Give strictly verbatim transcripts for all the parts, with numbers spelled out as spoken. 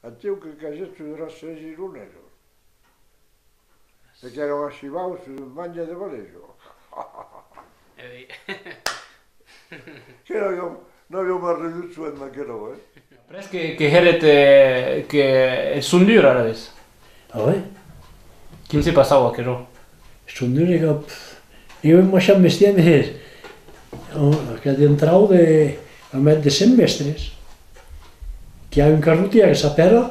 Aciu que casèt sus era Sesironesos. E qu'èran achivaus sus un mange de valejo. E oui. Que n'aviam, n'aviam arredut soent d'aquerò, eh? Après que, que hèret, eh, que eth son dur, alavetz. Ah ouais? Quin se passava, aquerò? Eth son dur, que, pff, jo me marcham mestièr, mès, oh, que dintrau de, a mèth de cent mèstres, qu'i a un carrotièr que s'apèra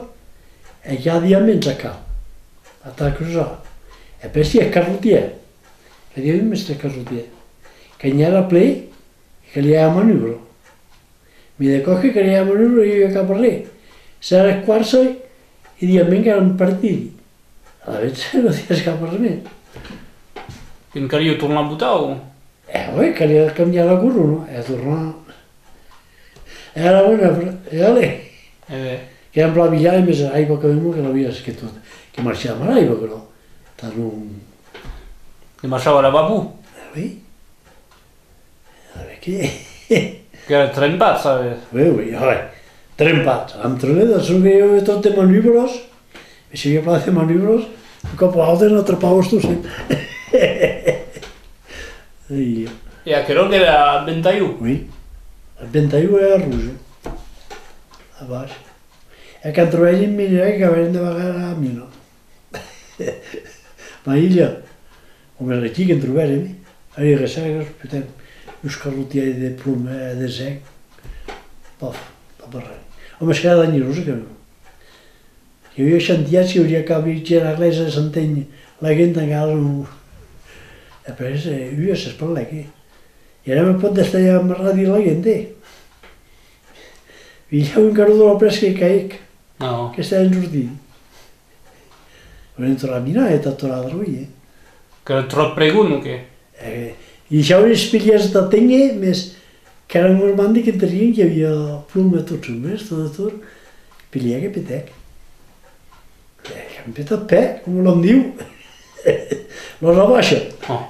e qu'i a diaments aca, atà crusar. E per si eth carrotièr, que i a un mèstre carrotièr, que n'i èra plen, e que li a manubra. Mès de còps que li a manubra, i a cap arré. S'èra quarça, e diaments qu'èran partidi. Alavetz, non dias cap arré mès. Quin calia tornar botar, o? Eh, oui, calia cambiar la corona, e tornar. E ara, bueno, e allez. Eh ben. Que èm plan bilhar, mès aiba que, que l'avias que tot, que marchava mal aiba, però, tant non. Que marchava a la vapor? Eh, oui. Avec qui? Qu'èra trempat, sabes? Oui, oui, ouais. Trempat. Amb trempat, sonque i a tot de manubras. E se i a plan de manubras, un còp o aute n'atrapavas tot, sí. Ai. E aquerò qu'èra Ventalhon? Oui. Ventalhon e Arroja. A baish. E quand trobèren minerai, qu'avèren de vagar a la mina. Maïlla, o me requí que'n trobèrem, eh? Ai, recèrques, putain, uns carrotièrs de plom, eh, de zinc. Paf, pas per res. Òme, qu'èra dangerós, que, que i a chantièrs, que i a cap, que la glèisa de Santeny, la gent encara non. E après, eh, ua s'espatlac, eh? E ara me pòt estar amarrat dins la gent, eh? I a un carro de la pressa que caec. Ah. Que s'èra ensortit. Auem entrat a minar e tà tornar a dormir, eh. Qu'èra tròp pregon, o qué? Eh, i ja auem espilhats tà ténher, mès qu'èra un normandi qu'entenien qu'i avia ploma tot sus, mès tot, tot, pilhèc e petèc. Eh, qu'an petat pè, coma l'an diu. Los abaisha. Oh.